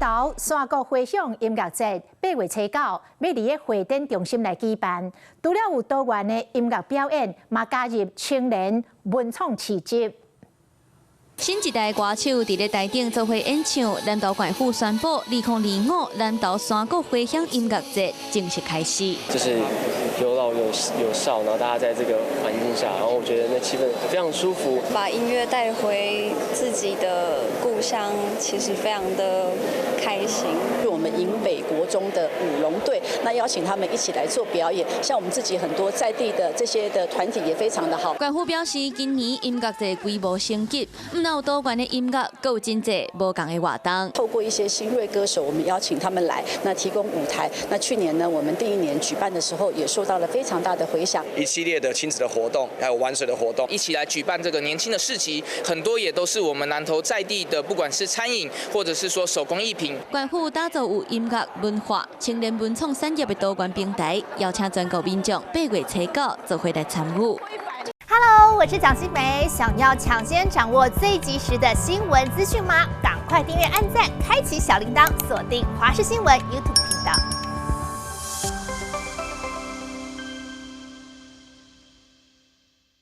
投山谷迴響音樂節8月初九欲佇咧會展中心來舉辦，除了有多元的音樂表演，嘛加入青年文創市集。新一代歌手佇咧台頂做伙演唱，南投縣府宣布，2025南投山谷迴響音樂節正式開始。就是有老有少，然後大家在這個環境下，然後我覺得那氣氛非常舒服。把音樂帶回自己的故鄉，其實非常的開心。我們營北國中的舞龍隊，那邀請他們一起來做表演。像我們自己很多在地的這些的團體也非常的好。縣府表示，今年音樂節規模升級，毋但有多元的音樂，閣有真濟無仝的活動。透過一些新銳歌手，我們邀請他們來，那提供舞台。那去年呢，我們第一年舉辦的時候，也受到了非常大的迴響。一系列的親子的活動，還有玩水的活動，一起來舉辦這個年輕的市集，很多也都是我們南投在地的，不管是餐飲或者是說手工藝品。縣府打造有音樂、文化、青年文創產業的多元平台，邀請全國民眾8月初九做伙來參與。 Hello，我是蔣新梅，想要搶先掌握最及時的新聞資訊嗎？趕快訂閱、按讚、開啟小鈴鐺，鎖定華視新聞 YouTube 頻道。